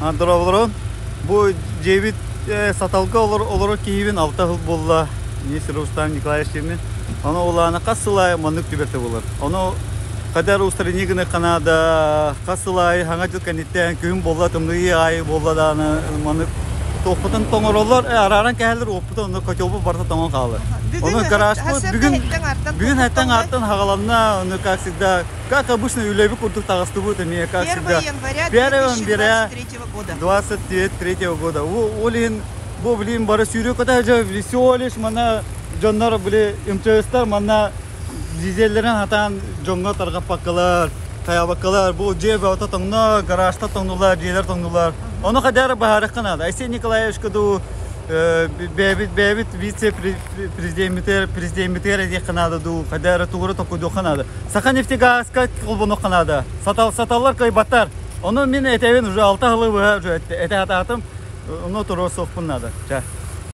Дорооболорун. Бу дьиэбит Саталга олорор киһибин алта сыл буолла. Министр Рустам Николаевич диэммин. Ону улаана хас сыл аайы маннык түбэлтэ буолар. Ону хайдах устранение гыныахха наада, хас сыл аайы саҥа дьыл кэнниттэн күһүн буолла, тымныы аайы буолла даҕаны маннык туохпутун тоҥороллор, арааран кэһэллэр, уоппутун онно котелбут барыта тоҥон хаалар. Ону гаражпыт бүгүн бүгүн хэттэн аартан хаҕаланна, ону как всегда Как обычно, үлэбит курдук таҕыстыбыт эмиэ, как 1 всегда. января 1 января 2023 года. 23 года. Ол иһин бу блин бары сүүрүү көтө всего лишь манна дьоннор били МЧСтар манна дизеллэрин хатаан дьоҥҥо тарҕаппаккалар, хайаабаккалар, бу дьиэ бөҕөтө тоҥно, гаражта тоҥнулар, дьиэлэр тоҥнулар. Ону хайдах быһаарыахха наада. Айсен Николаевичка дуу бэйэбит бэйэбит вице-президеммитигэр президеммитигэр этиэххэ наада дуу, хайдах эрэ тугу эрэ толкуйдуохха наада. Саха нефтегазка холбонуохха наада. Сатал, саталлар кыайбаттар. Ону мин этэбин уже алта сылы быһа уже этэ сатаатым. Ону туруорсуохпун наада. Чэ.